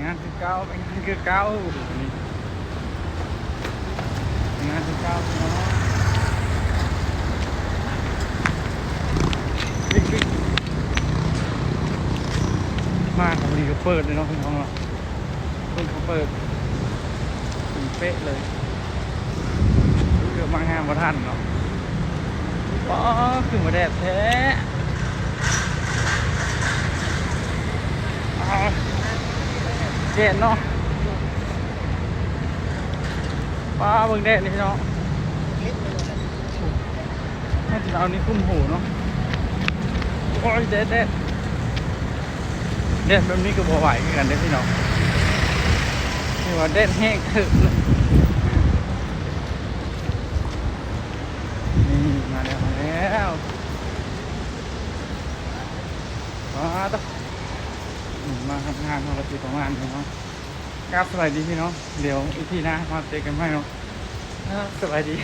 ງານຄືເກົ່າ ໄປງານຄືເກົ່າ ນີ້ໄປງານຄືເກົ່າເນາະ. ມາກໍພໍດີກໍເປີດເລີຍເນາະ ພີ່ນ້ອງເນາະ. ເພິ່ນກໍເປີດເປັນເປະເລີຍ ເກືອບມາງານບໍ່ທັນເນາະ. ປ້າ ຄືວ່າແດດແທ້ ອ້າ ແດດເນາະ. ປ້າ ເບິ່ງແດດນີ້ເນາະ ເຮົາຈະເອົານີ້ຄຸມຫູເນາະ. ໂອ້ຍ ແດດ ແດດ ແດດແບບນີ້ກໍບໍ່ໄຫວຄືກັນເດ້ພີ່ນ້ອງ ຖືວ່າແດດແຮງເຕີບເລີຍ. ນີ້ ມາແລ້ວ ມາແລ້ວ ປ້າດ ອືມ ມາທຳງານເຮົາກໍຊິປະມານນີ້ເນາະ. ກາບສະບາຍດີພີ່ນ້ອງ ດຽວອີພີໜ້າມາເຈີກັນໃໝ່ເນາະ. ກາບສະບາຍດີ.